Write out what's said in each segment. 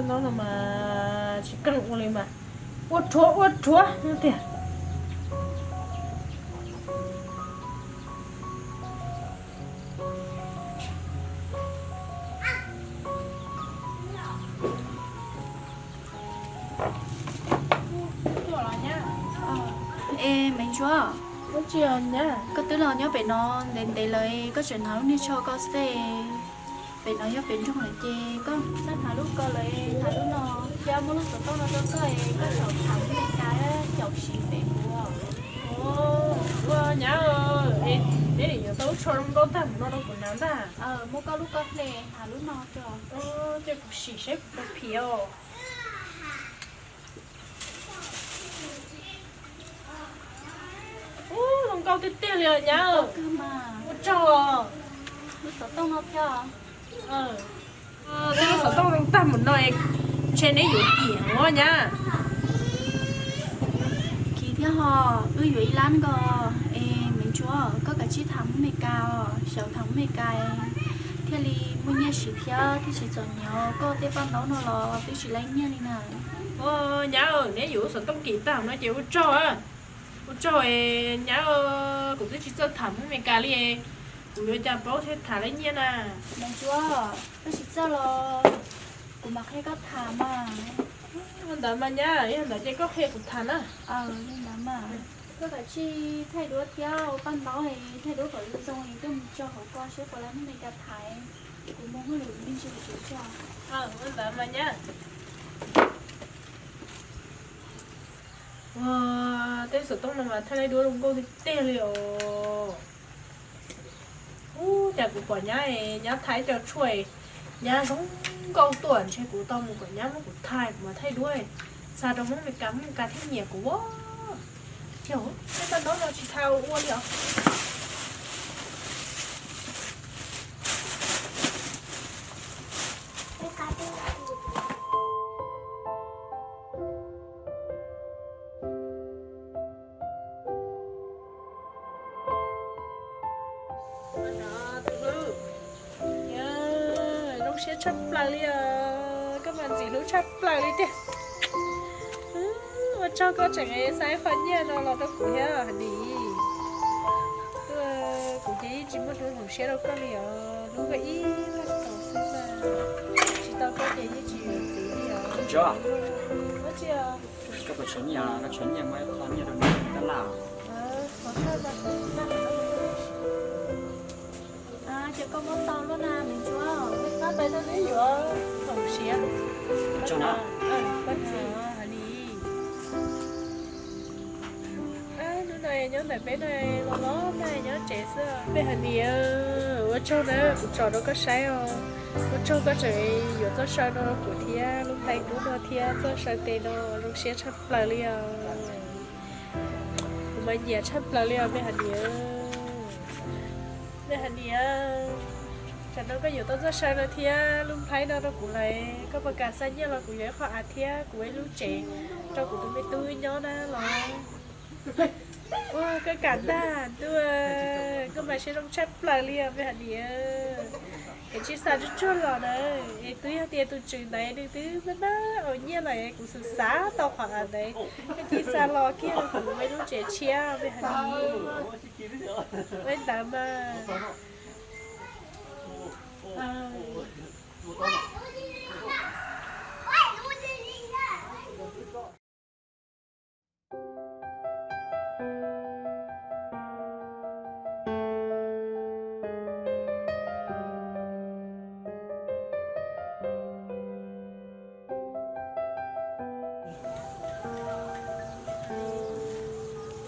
No no mas tsis keej ua li mas, ua rhuav ua rhuav tiag. Es Maiv Ntsuab, koj twb los nyob pem no ntev ntev lawm, koj tseem hnav lub niag tsho ko xwb. Pem no yog pem nroog lawm ces koj txhob hnav lub ko lawm, hnav lub no, thiab muab lub xov tooj no rau koj es koj xyaum tham Hmoob Mes Kas xyaum siv pem kuv. Ua nyab, neb yuav tau lub tsho zoo nkauj tag mus no rau kuv hnav ntag. Muab koj lub ko hle, hnav lub no tso. Cia kuv sim saib kuv puas phim os. Ub, zoo nkauj tiag tiag li os nyab. Ua tsaug. Lub xov tooj no thiab. Tej lub xov tooj zoo tag mus no es ntshe neb yuav kim os nyab. Kim thiab ho, wb yuav ib lab nkaus. Es Maiv Ntsuab, koj kav tsij tham Hmoob Mes Kas os, xyaum tham Hmoob Mes Kas thiaj li muaj nyiaj siv thiab thiaj tsis txom nyem. Koj tej paj ntaub no los twb tsis laib nyiaj li na. Nyab, neb yuav lub xov tooj kim tag no ces ua tsaug. Ua tsaug nyab, kuv twb tsis txawj tham Hmoob Mes Kas li, kuv yuav cas paub thiaj tham laib nyiaj na. Maiv Ntsuab, koj tsis txawj los kuv mam qhia koj tham mas. Ua ntawd mas nyab, yog ntawd ces koj qhia kuv tham na. Li ntawd mas, koj kav tsij thaij duab thiab ua paj ntaub, thaij duab kom zoo zoo es koj mus tso hauv ko seb puas laib Hmoob Mes Kas tham. Kuv mus hauj lwm me ntsis kuv tseem tso. Ua ntawd mas nyab. Ua, tej xov tooj no mas thaij laib duab zoo nkauj tiag tiag li os. Ub, cas kuv pom nyab, nyab thaij cov tshuaj, nyab zoo nkauj tuaj, ntshe kuv tau mus kom nyab muab kuv thaij, kuv mam thaij duab, xa rau Hmoob Mes Kas, Hmoob Mes Kas thiaj nyiam kuv. Yog, tej paj ntaub no tsis tau ua li os. Zoo siab tshaj plaws li os, koj mas ntxim hlub tshaj plaws li tiag. Ua tsaug koj tseem xa ib qho nyiaj no los rau kuv thiab Hanis. Kuv ces yeej tsis muaj hnub hloov siab rau koj li os, hlub koj ib leeg tau xwb mas. Tsis tau koj ces yeej tsis yuav txiv li os. Koj puas tshuav nyiaj, koj tshuav nyiaj muab ib qho nyiaj rau neb tab laj. Ces koj muab tau lub na Maiv Ntsuab, pab pais rau neb yuav hloov siab. Koj tsis, hnub no nyob ntawm peb no los los nag nyob tsev xwb. Peb Hanis, ua tsaug na, kuv tsom rau koj saib os. Ua tsaug koj tseem yuav txoj saw no rau kuv thiab lub nplai kub no thiab txoj saw tes no, zoo siab tshaj plaws li os. Kuv mas nyiam tshaj plaws li os me Hanis. Me Hanis, tsam no koj yuav tau txoj saw no thiab lub nplai no rau kuv lawm, koj puas kam xa nyiaj los kuv yuav ib qho av thiab kuv ua ib lub tsev rau kuv tus me tub nyob na los? Ua koj kam ntag ntuj, koj mas siab zoo tshaj plaws li os me Hanis. Es tsis xa tsuag tsuag los na, es twb yog tias tus tswv ntawd nws twb maj maj ua nyiaj lawm kuv xav xav tau qhov av ntawd, koj cia li xa los kiag rau kuv ua ib lub tsev tshiab me Hanis. Ua li ntawd mas.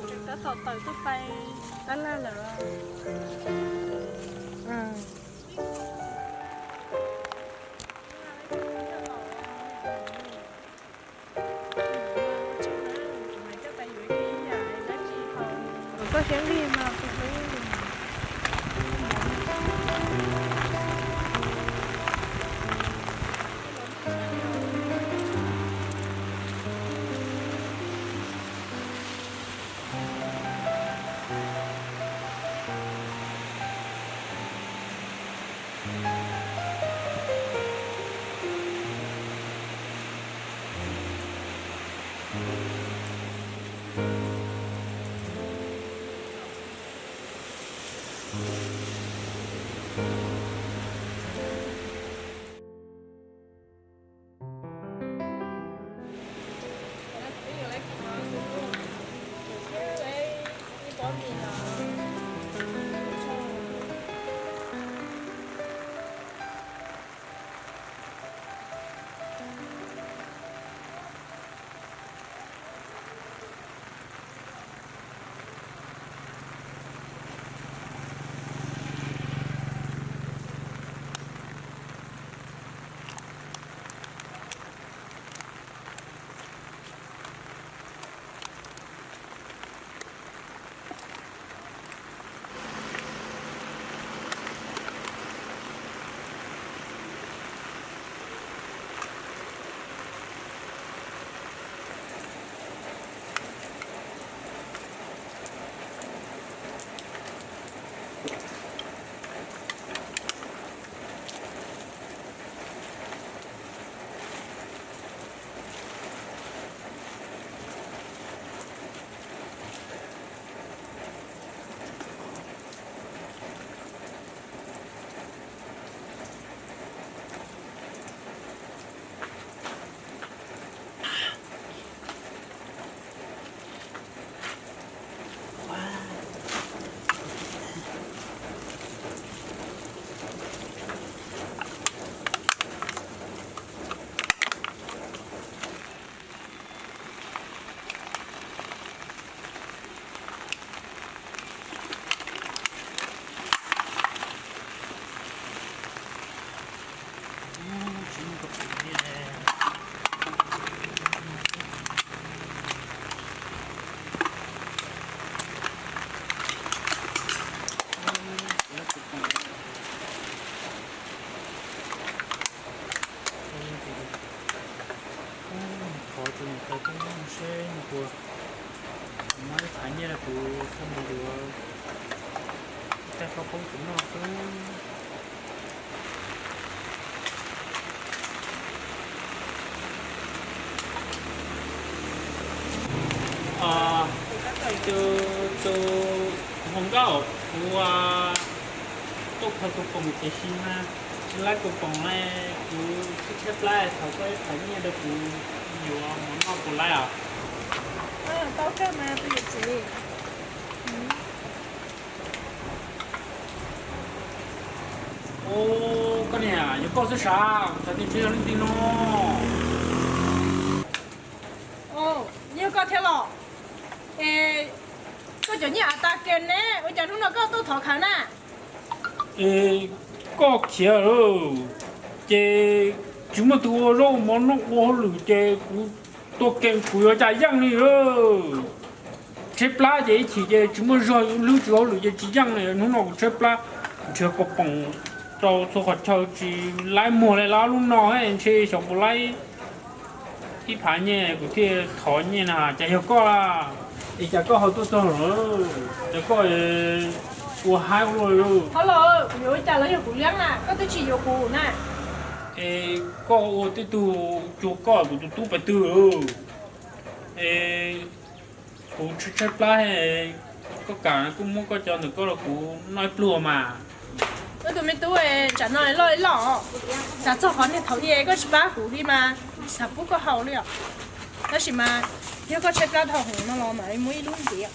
Tseem tab tom tawm tuaj pais tab laj lawm. Koj siab nqig mas kuv hlub. Qhov tus niam tais pheej nug seb nws puas muab ib phav nyiaj rau kuv tso mus yuav ib tag koj poob kuv noj xwb. Tus, tus hluas nkauj, kuv tuaj kho kuv poom tiam sis mas tsis laib kuv poom li, kuv tshaib tshaib plab, thov koj ib phav nyiaj rau kuv yuav mov noj puas laib os? Tau kawg mas tus yawm txiv. Ua, koj niam, yog koj xwb sav, kuv xav tias ntshe yog leej twg no. Yog koj thiab los? Es koj cov nyiaj av tas kiag ne, ua cas hnub no koj tuaj thov khaws na? Es koj khiav lawm, ces tsis muaj tus ua zaub mov noj ua hauj lwm ces kuv tua kem kuv yuav cas yeej li. Tshaib plab ces ib chim ces tsis muaj zog, hlwb tsis ua hauj lwm ces tsis yeej li. Hnub no kuv tshaib plab, nrhiav koj poom rau txhua qhov chaw tsis laib muag li, lawm lub no ntshe xyov puas laib ib phav nyiaj kuv thiaj thov nyiaj na. Cas yog koj la? Es cas koj ho tuaj txog lawm? Cas koj ua haib ua luaj li? Hab los, kuv yuav ua cas los yog kuv liab na, koj twb tsis yuav kuv na. Es koj ua tej tug cuag koj, kuv tus tub pais twg lawm? Es kuv tshaib tshaib plab, koj kam kuj muab koj cov ntawm koj los kuv noj ib pluag mas. Wb tus me tub, tsam no loj ib loj, xav txog qhov niag thaum ub koj tsis pab kuv li mas, xav pub koj haus li os. Tab sis mas yog koj tshaib plab dhau heev no los mam li muab ib lub ntiav.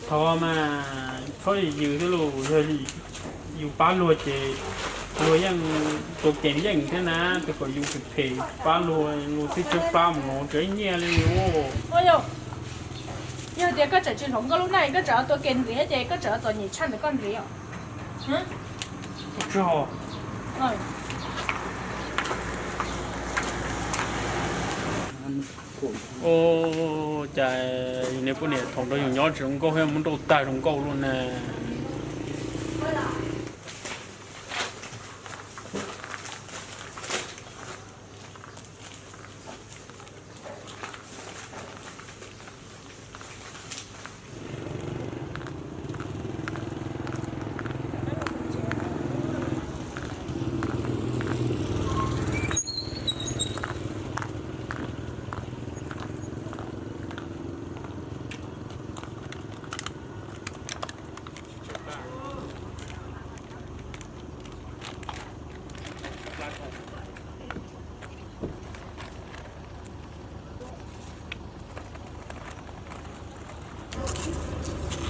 Thov mas txhob yws thiab los, yog yus pab luag ces luag yeej tua kem yeej thiab na, tus kom yus phem phem pab luag, luag twb tshaib plab mus no tseem nyiaj li. Yog tias koj tseem tsis hloov koj lub neej, koj tseem tua kem ntxiv ces koj tseem txom nyem tshaj ntawm koj ntxiv os. Ua cas yus niag poj niam thaum nrog yus nyob tsis zoo nkauj thiab muab nrauj tag zoo nkauj luaj na.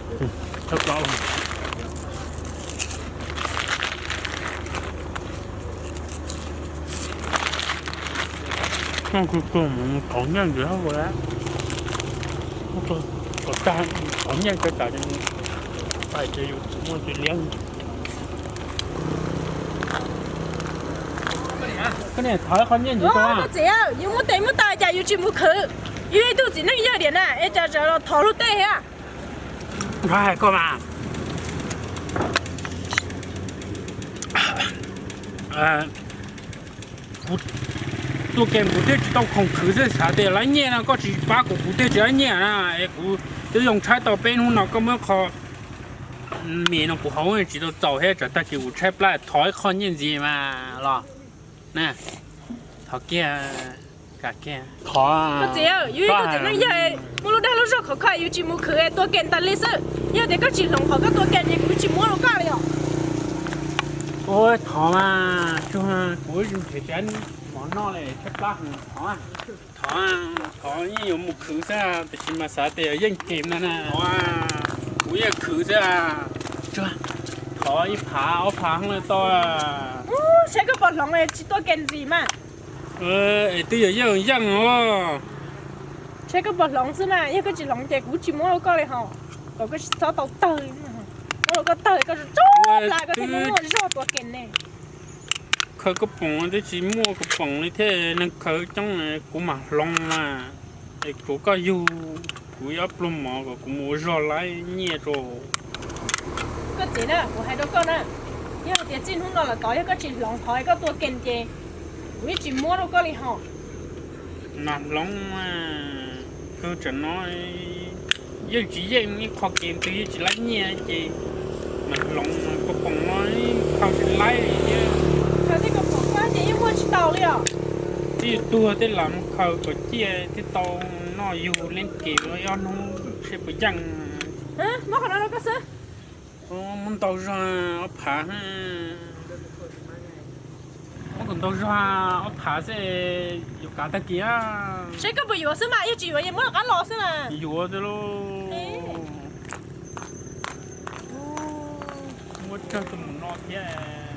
Thov koj. Qhov nyiaj ntawd, qhov nyiaj kawg tas, pais ces yus tsis muaj tus liab. Koj niam, thov qhov nyiaj ntawd rau. Koj txiv, yus muaj tes muaj taw cas yus tsis mus khwv? Yus yog ib tug txiv neej yawg diam na es cas tseem los thov luag tej thiab? Nrog hais koj mas, kuv tuaj ke kuv thiaj tsis tau khoom khwv xwb, xav tias lab nyiaj no koj tsis pab kuv, kuv thiaj tsis lab nyiaj na. Es kuv twb yoo tshaib tau peb hnub no, koj muab qho mis no kuv haus tsis tau txaus thiab, tsam tag kis kuv tshaib plab thov ib qho nyiaj ntxiv mas los. Na, thov kiag, kam kiag. Koj txiv, yus ib tug txiv neej yawg muaj lub dag lub zog khov kho yus tsis mus khwv, tua ke tas li xwb. Yog tias koj tsis hloov qhov koj tua ke ces kuv tsis muab rau koj li os. Ua thov mas, tsuag kuv tsis nrhiav mov noj li, tshaib plab, thov. Thov, thov yeej yuav mus khwv xwb, tiam sis mas xav tias yeej kem no na. Kuv yeej khwv xwb. Thov ib phav ob phav hoob li tau. Saib koj puas hloov, tsis tua ke ntxiv mas. Es twb yog yeej yeej os. Saib koj puas hloov xwb mas, yog koj tsis hloov ces kuv tsis muab rau koj li hos. Kom koj tsis txhob tau tawg, muab rau koj tawg koj tso plab koj thiaj muaj zog tua ke ne. Khaws koj poom twb tsis muaj koj poom li thiab, neeg khaws coob, kuv mam hloov mas. Es tsuav koj yug kuv ib ob pluag mov kom kuv mus ua zog laib nyiaj rau. Koj txiv na, kuv hais rau koj na, yog hais tias txij hnub no lawm tod yog koj tsis hloov qhov koj tua ke ces kuv yeej tsis muab rau koj li hos. Mas hloov, kawg tsam no yeej tsis yeej ib qho ke twg yeej tsis laib nyiaj ces mas hloov koj poom no ib qho tsis laib li thiab. Khaws tej koj poom koj ces yeej muaj tsis tau li os. Twb yuav tuag tej los mus khaws kom ciaj thiaj tau noj yug leej kev ob hnub seb puas yeej. Muab qhov no rau koj xwb. Muab ntau zog ob phav. Muab kom ntau zog ob phav xwb, yuav kav tag kis. Saib koj puas yuav xwb mas, yog tsis yuav ces muab rov qab los xwb mas. Yuav xwb lauj. Muab tsawg tus mus no thiab.